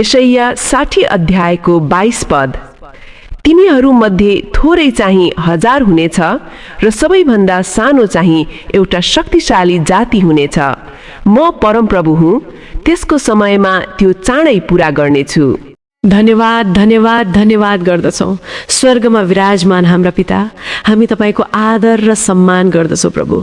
यशाया 60 अध्यायको 22 पद, तिनीहरूमध्ये थोरै चाहिँ 1000 हुनेछ र सबैभन्दा सानो चाहिँ एउटा शक्तिशाली जाति हुनेछ। म परमप्रभु हुँ, त्यसको समयमा त्यो चाँडै पूरा गर्नेछु। धन्यवाद धन्यवाद धन्यवाद गर्दछौँ स्वर्गमा विराजमान हाम्रा पिता, हामी तपाईँको आदर र सम्मान गर्दछौँ प्रभु।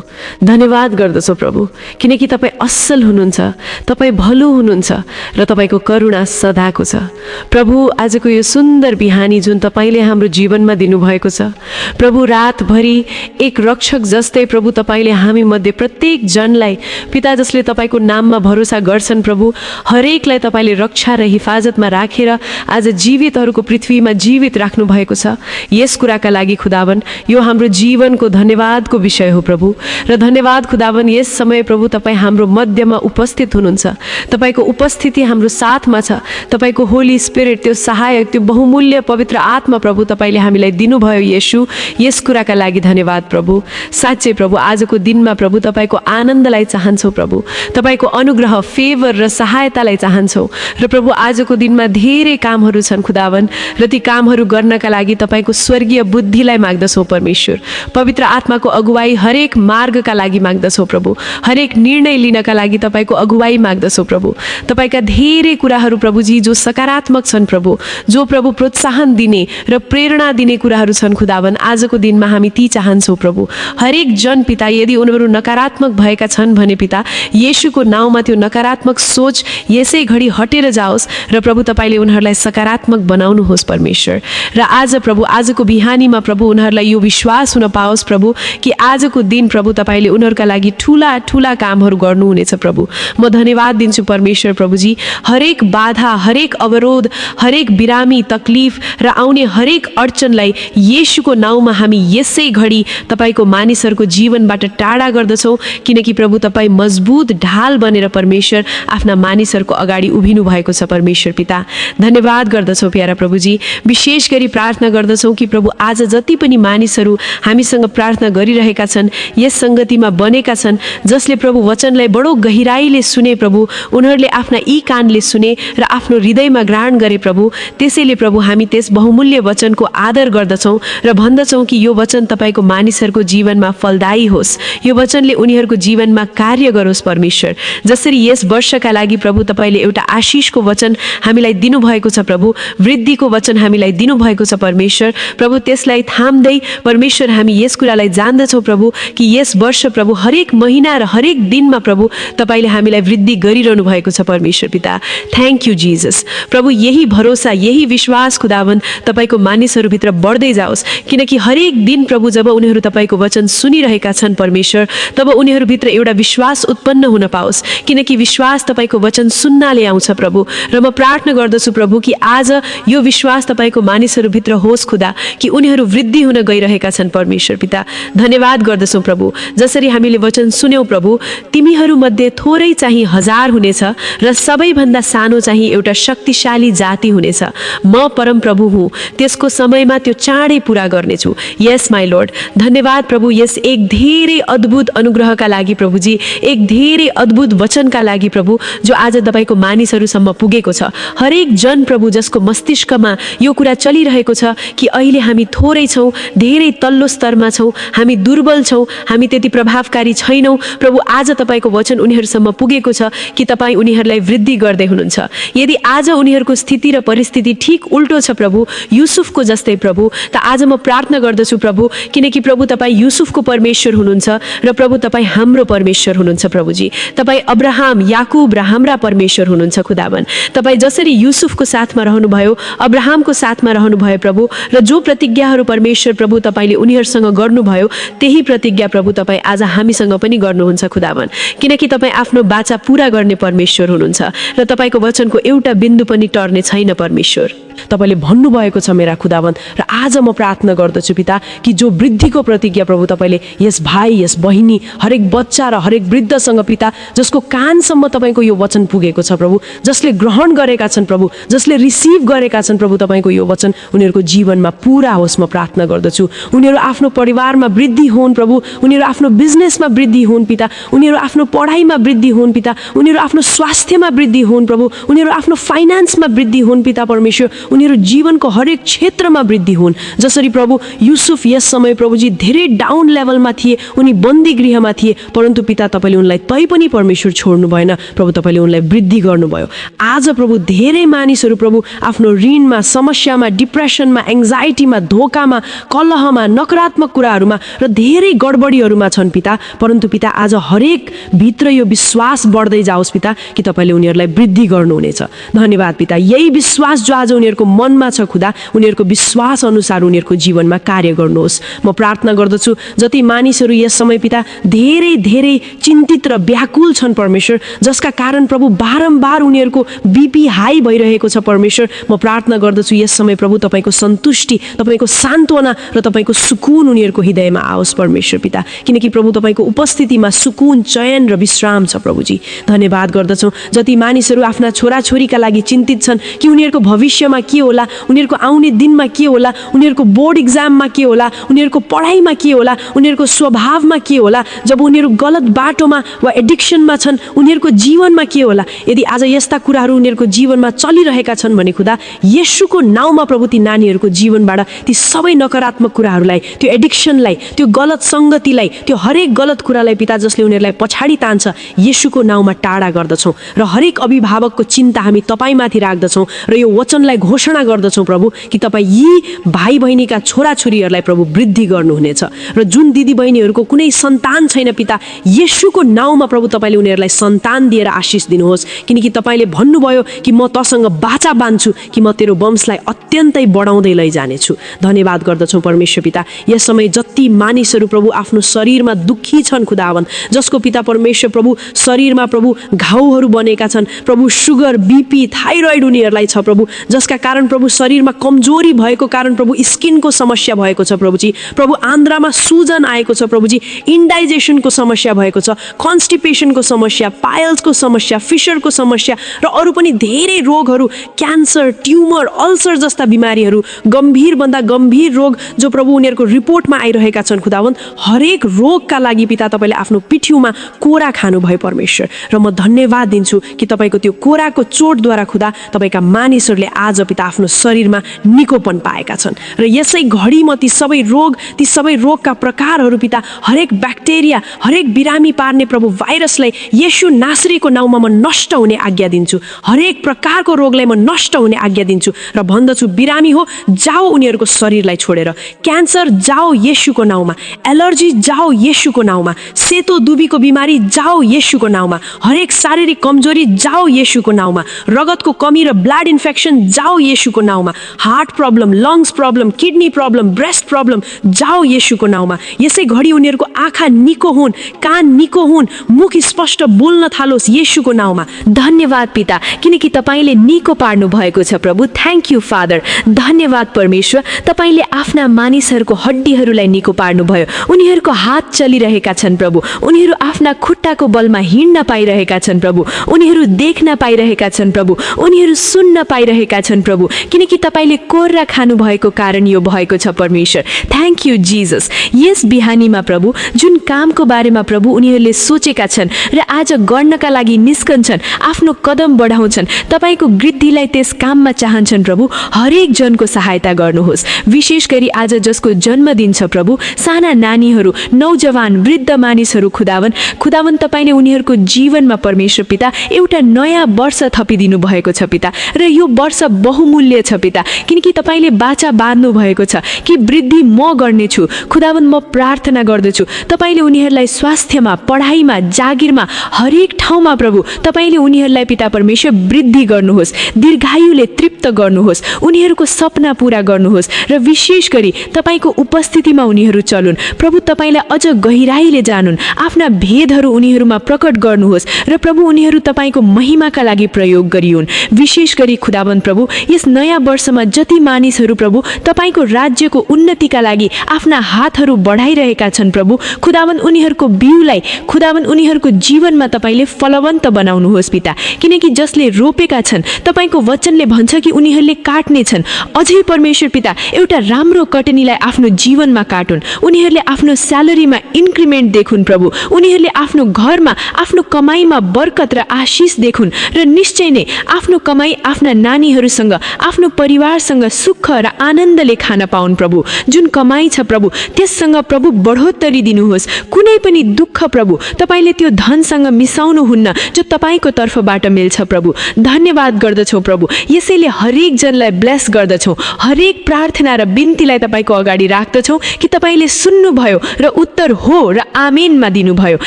धन्यवाद गर्दछौँ प्रभु, किनकि तपाईँ असल हुनुहुन्छ, तपाईँ भलो हुनुहुन्छ र तपाईँको करुणा सदाको छ। प्रभु, आजको यो सुन्दर बिहानी जुन तपाईँले हाम्रो जीवनमा दिनुभएको छ प्रभु, रातभरि एक रक्षक जस्तै प्रभु तपाईँले हामी मध्ये प्रत्येक जनलाई पिता जसले तपाईँको नाममा भरोसा गर्छन् प्रभु, हरेकलाई तपाईँले रक्षा र हिफाजतमा राखेर आज जीवितहरूको पृथ्वीमा जीवित राख्नु भएको छ। यस कुराका लागि खुदावन यो हाम्रो जीवनको धन्यवादको विषय हो प्रभु। र धन्यवाद खुदावन, यस समय प्रभु तपाईँ हाम्रो मध्यमा उपस्थित हुनुहुन्छ, तपाईँको उपस्थिति हाम्रो साथमा छ। तपाईँको होली स्पिरिट, त्यो सहायक, त्यो बहुमूल्य पवित्र आत्मा प्रभु तपाईँले हामीलाई दिनुभयो येशू। यस कुराका लागि धन्यवाद प्रभु। साँच्चै प्रभु, आजको दिनमा प्रभु तपाईँको आनन्दलाई चाहन्छौँ प्रभु, तपाईँको अनुग्रह, फेभर र सहायतालाई चाहन्छौँ। र प्रभु आजको दिनमा धेरै कामहरू छन् खुदावन, र ती कामहरू गर्नका लागि तपाईँको स्वर्गीय बुद्धिलाई माग्दछौँ परमेश्वर। पवित्र आत्माको अगुवाई हरेक मार्गका लागि माग्दछौँ प्रभु, हरेक निर्णय लिनका लागि तपाईँको अगुवाई माग्दछौँ प्रभु। तपाईँका धेरै कुराहरू प्रभुजी जो सकारात्मक छन् प्रभु, जो प्रभु प्रोत्साहन दिने र प्रेरणा दिने कुराहरू छन् खुदावन, आजको दिनमा हामी ती चाहन्छौँ प्रभु। हरेक जन पिता, यदि उनीहरू नकारात्मक भएका छन् भने पिता, येशूको नाउँमा त्यो नकारात्मक सोच यसै घडी हटेर जाओस् र प्रभु तपाईँले उनीहरूलाई सकारात्मक बनाउनुहोस् परमेश्वर। र आज प्रभु, आजको बिहानीमा प्रभु उनीहरूलाई यो विश्वास हुन पाओस् प्रभु कि आजको दिन प्रभु तपाईँले उनीहरूका लागि ठुला ठुला कामहरू गर्नुहुनेछ प्रभु। म धन्यवाद दिन्छु परमेश्वर प्रभुजी, हरेक बाधा, हरेक अवरोध, हरेक बिरामी, तकलिफ र आउने हरेक अडचनलाई येशूको नाउँमा हामी यसै घडी तपाईँको मानिसहरूको जीवनबाट टाढा गर्दछौँ, किनकि प्रभु तपाईँ मजबुत ढाल बनेर परमेश्वर आफ्ना मानिसहरूको अगाडि उभिनु भएको छ परमेश्वर पिता। धन्यवाद गर्दछौँ प्यारा प्रभुजी। विशेष गरी प्रार्थना गर्दछौँ कि प्रभु आज जति पनि मानिसहरू हामीसँग प्रार्थना गरिरहेका छन्, यस सङ्गतिमा बनेका छन्, जसले प्रभु वचनलाई बडो गहिराईले सुने प्रभु, उनीहरूले आफ्ना यी कानले सुने र आफ्नो हृदयमा ग्रहण गरे प्रभु। त्यसैले प्रभु हामी त्यस बहुमूल्य वचनको आदर गर्दछौँ र भन्दछौँ कि यो वचन तपाईँको मानिसहरूको जीवनमा फलदायी होस्, यो वचनले उनीहरूको जीवनमा कार्य गरोस् परमेश्वर। जसरी यस वर्षका लागि प्रभु तपाईँले एउटा आशिषको वचन हामीलाई दिनुभएको छ प्रभु, वृद्धिको वचन हामीलाई दिनुभएको छ परमेश्वर। प्रभु त्यसलाई थाम्दै परमेश्वर हामी यस कुरालाई जान्दछौँ प्रभु कि यस वर्ष प्रभु हरेक महिना र हरेक दिनमा प्रभु तपाईँले हामीलाई वृद्धि गरिरहनु भएको छ परमेश्वर पिता। Thank you Jesus. प्रभु यही भरोसा, यही विश्वास खुदावन तपाईँको मानिसहरूभित्र बढ्दै जाओस्, किनकि हरेक दिन प्रभु जब उनीहरू तपाईँको वचन सुनिरहेका छन् परमेश्वर, तब उनीहरूभित्र एउटा विश्वास उत्पन्न हुन पाओस्, किनकि विश्वास तपाईँको वचन सुन्नाले आउँछ प्रभु। र म प्रार्थना गर्दछु प्रभु कि आज यो विश्वास तपाईँको मानिसहरूभित्र होस् खुदा, कि उनीहरू वृद्धि हुन गइरहेका छन् परमेश्वर पिता। धन्यवाद गर्दछौँ प्रभु, जसरी हामीले वचन सुन्यौँ प्रभु, तिमीहरूमध्ये थोरै चाहिँ 1000 हुनेछ र सबैभन्दा सानो चाहिँ एउटा शक्तिशाली जाति हुनेछ। म परमप्रभु हुँ, त्यसको समयमा त्यो चाँडै पुरा गर्नेछु। यस माई लर्ड, धन्यवाद प्रभु यस एक धेरै अद्भुत अनुग्रहका लागि प्रभुजी, एक धेरै अद्भुत वचनका लागि प्रभु, जो आज तपाईँको मानिसहरूसम्म पुगेको छ। हरेक जन प्रभु जसको मस्तिष्कमा यो कुरा चलिरहेको छ कि अहिले हामी थोरै छौँ, धेरै तल्लो स्तरमा छौँ, हामी दुर्बल छौँ, हामी त्यति प्रभावकारी छैनौँ प्रभु, आज तपाईँको वचन उनीहरूसम्म पुगेको छ कि तपाईँ उनीहरूलाई वृद्धि गर्दै हुनुहुन्छ। यदि आज उनीहरूको स्थिति र परिस्थिति ठिक उल्टो छ प्रभु, युसुफको जस्तै प्रभु, त आज म प्रार्थना गर्दछु प्रभु, किनकि प्रभु तपाईँ युसुफको परमेश्वर हुनुहुन्छ र प्रभु तपाईँ हाम्रो परमेश्वर हुनुहुन्छ प्रभुजी। तपाईँ अब्राहम, याकुब र हाम्रा परमेश्वर हुनुहुन्छ खुदावन। तपाईँ जसरी युसुफको साथमा रहनुभयो, अब्राहमको साथमा रहनुभयो प्रभु, र जो प्रतिज्ञाहरू परमेश्वर प्रभु तपाईँले उनीहरूसँग गर्नुभयो, त्यही प्रतिज्ञा प्रभु तपाईँ आज हामीसँग पनि गर्नुहुन्छ खुदावन, किनकि तपाईँ आफ्नो बाचा पुरा गर्ने परमेश्वर हुनुहुन्छ र तपाईँको वचनको एउटा बिन्दु पनि टर्ने छैन परमेश्वर। तपाईँले भन्नुभएको छ मेरा खुदावन। र आज म प्रार्थना गर्दछु पिता कि जो वृद्धिको प्रतिज्ञा प्रभु तपाईँले यस भाइ, यस बहिनी, हरेक बच्चा र हरेक वृद्धसँग पिता जसको कानसम्म तपाईँको यो वचन पुगेको छ प्रभु, जसले ग्रहण गरेका छन् प्रभु, जसले रिसिभ गरेका छन् प्रभु तपाईँको यो वचन, उनीहरूको जीवनमा पुरा होस् म प्रार्थना गर्दछु। उनीहरू आफ्नो परिवारमा वृद्धि हुन् प्रभु, उनीहरू आफ्नो बिजनेसमा वृद्धि हुन् पिता, उनीहरू आफ्नो पढाइमा वृद्धि हुन् पिता, उनीहरू आफ्नो स्वास्थ्यमा वृद्धि हुन् प्रभु, उनीहरू आफ्नो फाइनेन्समा वृद्धि हुन् पिता परमेश्वर, उनीहरू जीवनको हरेक क्षेत्रमा वृद्धि हुन्। जसरी प्रभु युसुफ यस समय प्रभुजी धेरै डाउन लेभलमा थिए, उनी बन्दी गृहमा थिए, परन्तु पिता तपाईँले उनलाई तैपनि परमेश्वर छोड्नु भएन प्रभु, तपाईँले उनलाई वृद्धि गर्नुभयो। आज प्रभु धेरै मानिसहरू प्रभु आफ्नो ऋणमा, समस्यामा, डिप्रेसनमा, एङ्जाइटीमा, धोकामा, कलहमा, नकारात्मक कुराहरूमा र धेरै गडबडीहरूमा छन् पिता, परन्तु पिता आज हरेक भित्र यो विश्वास बढ्दै जाओस् पिता कि तपाईँले उनीहरूलाई वृद्धि गर्नुहुनेछ। धन्यवाद पिता, यही विश्वास जो आज उनीहरूको मनमा छ खुदा, उनीहरूको विश्वास अनुसार उनीहरूको जीवनमा कार्य गर्नुहोस्। म प्रार्थना गर्दछु जति मानिसहरू यस समय पिता धेरै धेरै चिन्तित र व्याकुल छन् परमेश्वर, जसका कारण प्रभु बारम्बार उनीहरूको बिपी हाई भइरहेको छ परमेश्वर, म प्रार्थना गर्दछु यस समय प्रभु तपाईँको सन्तुष्टि, तपाईँको सान्त्वना र तपाईँको सुकुन उनीहरूको हृदयमा आओस् परमेश्वर पिता, किनकि प्रभु तपाईँको उपस्थितिमा सुकुन, चयन र विश्राम छ प्रभुजी। धन्यवाद गर्दछौँ जति मानिसहरू आफ्ना छोराछोरीका लागि चिन्तित छन् कि उनीहरूको भविष्यमा के होला, उनीहरूको आउने दिनमा के होला, उनीहरूको बोर्ड इक्जाममा के होला, उनीहरूको पढाइमा के होला, उनीहरूको स्वभावमा के होला, जब उनीहरू गलत बाटोमा वा एडिक्सनमा छन् उनीहरूको जीवनमा के होला। यदि आज यस्ता कुराहरू उनीहरूको जीवनमा चलिरहेका छन् भने खुदा येशूको नाउँमा प्रभु ती नानीहरूको जीवनबाट ती सबै नकारात्मक कुराहरूलाई, त्यो एडिक्सनलाई, त्यो गलत सङ्गतिलाई, त्यो हरेक गलत कुरालाई पिता जसले उनीहरूलाई पछाडि तान्छ, येशूको नाउँमा टाढा गर्दछौँ र हरेक अभिभावकको चिन्ता हामी तपाईँमाथि राख्दछौँ र यो वचनलाई घोषणा गर्दछौँ प्रभु कि तपाईँ यी भाइ बहिनीका छोराछोरीहरूलाई प्रभु वृद्धि गर्नुहुनेछ र जुन दिदीबहिनीहरूको कुनै सन्तान छैन पिता, येशूको नाउँमा प्रभु तपाईँले उनीहरूलाई सन्तान दिएर आशिष दिनुहोस्, किनकि तपाईँले भन्नुभयो कि म तसँग बाचा बान्छु कि म तेरो वंशलाई अत्यन्तै बढाउँदै लैजानेछु। धन्यवाद गर्दछौँ परमेश्वर पिता, यस समय जति मानिसहरू प्रभु आफ्नो शरीरमा दुःखी छन् खुदावन, जसको पिता परमेश्वर प्रभु शरीरमा प्रभु घाउहरू बनेका छन् प्रभु, सुगर, बिपी, थाइरोइड उनीहरूलाई छ प्रभु, जसका कारण प्रभु शरीरमा कमजोरी भएको कारण प्रभु स्किनको समस्या भएको छ प्रभुजी, प्रभु आन्द्रामा सुजन आएको छ प्रभुजी, इन्डाइजेसनको समस्या भएको छ, कन्स्टिपेसनको समस्या, पाइल्सको समस्या, फिसरको समस्या र अरू पनि धेरै रोगहरू, क्यान्सर, ट्युमर, अल्सर जस्ता बिमारीहरू, गम्भीरभन्दा गम्भीर रोग जो प्रभु उनीहरूको रिपोर्टमा आइरहेका छन् खुदावन, हरेक रोगका लागि पिता तपाईँले आफ्नो पिठ्युमा कोरा खानुभयो परमेश्वर, र म धन्यवाद दिन्छु कि तपाईँको त्यो कोराको चोटद्वारा खुदा तपाईँका मानिसहरूले आज पिता आफ्नो शरीरमा निकोपन पाएका छन् र यसै घडी म ती सबै रोगका प्रकारहरू पिता, हरेक ब्याक्टेरिया, हरेक बिरामी पार्ने प्रभु भाइरसलाई येशू नासरीको नाउँमा म नष्ट हुने आज्ञा दिन्छु, हरेक प्रकारको रोगलाई म नष्ट हुने आज्ञा दिन्छु र भन्दछु बिरामी हो जाओ उनीहरूको शरीरलाई छोडेर, क्यान्सर जाओ येशूको नाउँमा, एलर्जी जाओ येशूको नाउँमा, सेतो दुबीको बिमारी जाओ येशूको नाउँमा, हरेक शारीरिक कमजोरी जाओ येशूको नाउँमा, रगतको कमी र ब्लड इन्फेक्सन जाओ येशूको नाउँमा, heart problem, lungs problem, kidney problem, breast problem जाओ येशूको नाउँमा। यसै घडी उनीहरूको आँखा निको हुन्, कान निको हुन्, मुख स्पष्ट बोल्न थालोस् येशूको नाउँमा। धन्यवाद पिता, किनकि तपाईँले निको पार्नु भएको छ प्रभु। Thank you father. धन्यवाद परमेश्वर, तपाईँले आफ्ना मानिसहरूको हड्डीहरूलाई निको पार्नुभयो, उनीहरूको हात चलिरहेका छन् प्रभु, उनीहरू आफ्ना खुट्टाको बलमा हिँड्न पाइरहेका छन् प्रभु, उनीहरू देख्न पाइरहेका छन् प्रभु, उनीहरू सुन्न पाइरहेका छन् प्रभु, किनकि तपाईँले कोर्रा खानुभएको कारण यो भएको छ परमेश्वर। Thank you Jesus. यस बिहानीमा प्रभु जुन कामको बारेमा प्रभु उनीहरूले सोचेका छन् र आज गर्नका लागि निस्कन्छन्, आफ्नो कदम बढाउँछन्, तपाईँको वृद्धिलाई त्यस काममा चाहन्छन् प्रभु, हरेक जनको सहायता गर्नुहोस्। विशेष गरी आज जसको जन्मदिन छ प्रभु, साना नानीहरू, नौजवान, वृद्ध मानिसहरू खुदावन तपाईँले उनीहरूको जीवनमा परमेश्वर पिता एउटा नयाँ वर्ष थपिदिनु भएको छ पिता, र यो वर्ष बहुमूल्य छ पिता, किनकि तपाईँले बाचा बाँध्नु भएको छ कि वृद्धि म गर्नेछु। खुदावन म प्रार्थना गर्दछु तपाईँले उनीहरूलाई स्वास्थ्यमा, पढाइमा, जागिरमा, हरेक ठाउँमा प्रभु तपाईँले उनीहरूलाई पिता परमेश्वर वृद्धि गर्नुहोस्, दीर्घायुले तृप्त गर्नुहोस्, उनीहरूको सपना पुरा गर्नुहोस् र विशेष गरी तपाईँको उपस्थितिमा उनीहरू चलुन् प्रभु, तपाईँलाई अझ गहिराईले जानुन्, आफ्ना भेदहरू उनीहरूमा प्रकट गर्नुहोस् र प्रभु उनीहरू तपाईँको महिमाका लागि प्रयोग गरिउन्। विशेष गरी खुदावन्त प्रभु यस नयाँ वर्षमा जति मानिसहरू प्रभु तपाईँको राज्यको उन्नतिका लागि आफ्ना हातहरू बढाइरहेका छन् प्रभु, खुदावन्त उनीहरूको बिउलाई खुदावन्त उनीहरूको जीवनमा तपाईँले फलवन्त बनाउनुहोस् पिता, किनकि जसले रोपेका छन् तपाईँको वचनले भन्छ कि उनीहरूले काट्ने छन्। अझै परमेश्वर पिता एउटा राम्रो कटनीलाई आफ्नो जीवनमा काटुन्, उनीहरूले आफ्नो स्यालेरीमा इन्क्रिमेन्ट देखुन् प्रभु, उनीहरूले आफ्नो घरमा आफ्नो कमाईमा बरकत र आशिष देखुन् र निश्चय नै आफ्नो कमाई आफ्ना नानीहरूसँग आफ्नो परिवारसँग सुख र आनन्दले खान पाउन् प्रभु। जुन कमाई छ प्रभु त्यससँग प्रभु बढोत्तरी दिनुहोस्। कुनै पनि दुःख प्रभु तपाईँले त्यो धनसँग मिसाउनुहुन्न जो तपाईँको तर्फबाट मिल्छ प्रभु। धन्यवाद गर्दछौँ प्रभु, यसैले हरेक जनलाई ब्लेस गर्दछौँ। हरेक प्रार्थना र बिन्तीलाई तपाईँको अगाडि राख्दछौँ कि तपाईँले सुन्नुभयो र उत्तर हो र आमेनमा दिनुभयो।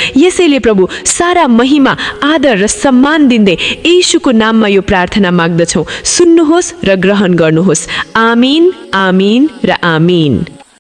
यसैले प्रभु सारा महिमा आदर र सम्मान दिँदै येशूको नाममा यो प्रार्थना माग्दछौँ। सुन्नुहोस् र ग्रहण गर्नुहोस्। आमीन, आमीन र आमीन।